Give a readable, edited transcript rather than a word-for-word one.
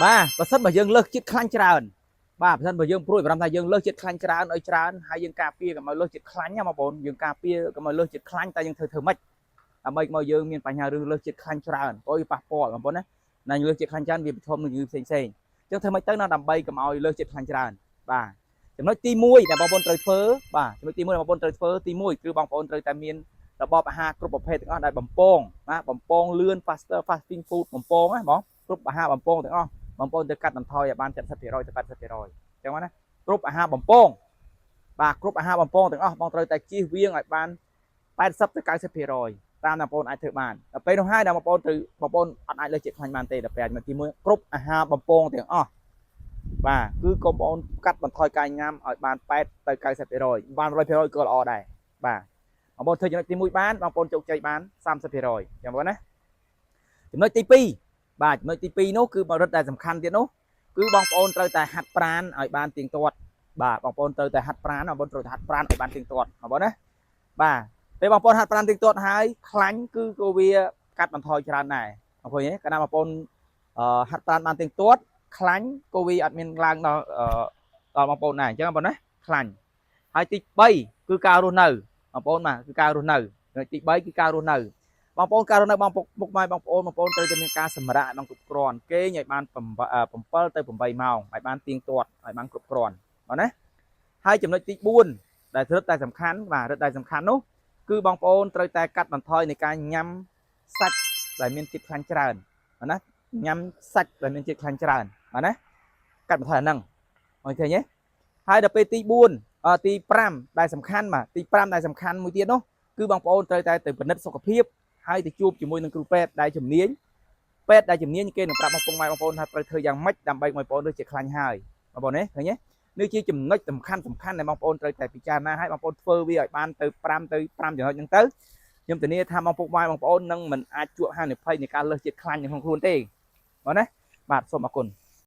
បាទបើសិនបើយើងលើសជាតិខ្លាញ់ច្រើនបាទបើសិនបើយើងព្រួយបារម្ភថាយើងលើសជាតិខ្លាញ់ច្រើនឲ្យច្រើនហើយយើងការពារកុំឲ្យលើសជាតិខ្លាញ់ណាបងប្អូនយើងការពារកុំឲ្យលើសជាតិខ្លាញ់តែយើងធ្វើធ្វើម៉េចដើម្បីកុំឲ្យយើងមានបញ្ហារឿងលើសជាតិខ្លាញ់ច្រើនព្រោះវាប៉ះពាល់បងប្អូនណាណាលើសជាតិខ្លាញ់ច្រើនវាប្រឈមនឹងជំងឺផ្សេងផ្សេងអញ្ចឹងធ្វើម៉េចទៅណាដើម្បីកុំឲ្យលើសជាតិខ្លាញ់ច្រើនបាទចំណុចទី1ដែលបងប្អូនត្រូវធ្វើបាទចំណុចទី1ដែលបងប្អូនត្រូវធ្វើទី1គឺបងប្អូនត្រូវតែមានរបបអាហារគ្រប់ប្រភេទទាំងអស់ដែលបំពងណាបំពងលឿន faster fasting food បំពងណាបងគ្រប់អាហារបំពងទាំងអស់ បងប្អូនទៅកាត់បន្ថយឲ្យបាន70%ទៅ80%អញ្ចឹងណាគ្រប់អាហារបំពងបាទគ្រប់អាហារបំពងទាំងអស់បងត្រូវតែជៀសវាងឲ្យបាន80ទៅ90%តាមដែលបងប្អូនអាចធ្វើបានដល់ពេលនោះហើយដល់បងប្អូនត្រូវបងប្អូនអត់អាចលើសជាតិខ្លាញ់បានទេដល់ពេលទី1គ្រប់អាហារបំពងទាំងអស់បាទគឺកុំបងប្អូនកាត់បន្ថយការញ៉ាំឲ្យបាន8ទៅ90%បាន100%ក៏ល្អដែរបាទបងប្អូនធ្វើចំណុចទី1បានបងប្អូនជោគជ័យបាន30%ចឹងបងណាចំណុចទី2បាទចំណុចទី2នោះគឺបរិទ្ធដែលសំខាន់ទៀតនោះគឺបងប្អូនត្រូវតែហាត់ប្រាណឲ្យបានទៀងទាត់បាទបងប្អូនត្រូវតែហាត់ប្រាណបងប្អូនត្រូវតែហាត់ប្រាណឲ្យបានទៀងទាត់បងប្អូនណាបាទពេលបងប្អូនហាត់ប្រាណទៀងទាត់ហើយខ្លាញ់គឺក៏វាកាត់បន្ថយច្រើនដែរបងប្អូនទេកាលណាបងប្អូនអឺហាត់ប្រាណបានទៀងទាត់ខ្លាញ់ក៏វាអត់មានឡើងដល់អឺដល់បងប្អូនដែរអញ្ចឹងបងប្អូនណាខ្លាញ់ហើយទី3គឺការរស់នៅបងប្អូនបាទគឺការរស់នៅចំណុចទី3គឺការរស់នៅ បងប្អូនការរស់នៅបងពុកពុកម៉ែបងប្អូនបងប្អូនត្រូវតែមានការសម្រាកឲ្យបានគ្រប់គ្រាន់គេងឲ្យបាន7ទៅ8ម៉ោងឲ្យបានទៀងទាត់ឲ្យបានគ្រប់គ្រាន់បាទណាហើយចំណុចទី4ដែលរឹតតែសំខាន់បាទរឹតតែសំខាន់នោះគឺបងប្អូនត្រូវតែកាត់បន្ថយនៃការញ៉ាំសាច់ដែលមានជាតិខ្លាញ់ច្រើនបាទណាញ៉ាំសាច់ដែលមានជាតិខ្លាញ់ច្រើនបាទណាកាត់បន្ថយអាហ្នឹងអូខេទេហើយដល់ពេលទី4ទី5ដែលសំខាន់បាទទី5ដែលសំខាន់មួយទៀតនោះគឺបងប្អូនត្រូវតែទៅពិនិត្យសុខភាព ហើយទៅជួបជាមួយនឹងគ្រូពេទ្យដែលជំនាញពេទ្យដែលជំនាញគេនឹងប្រាប់បងប្អូនម៉ែបងប្អូនថាត្រូវធ្វើយ៉ាងម៉េចដើម្បីបងប្អូនដូចជាខ្លាញ់ហើយបងប្អូនទេឃើញទេនេះជាចំណុចសំខាន់សំខាន់ដែលបងប្អូនត្រូវតែពិចារណាឲ្យបងប្អូនធ្វើវាឲ្យបានទៅ5ទៅ5ចំណុចហ្នឹងទៅខ្ញុំធានាថាបងប្អូនម៉ែបងប្អូននឹងមិនអាចជួបហានិភ័យនៃការលើសជាតិខ្លាញ់នៅក្នុងខ្លួនទេបងណាបាទសូមអរគុណ។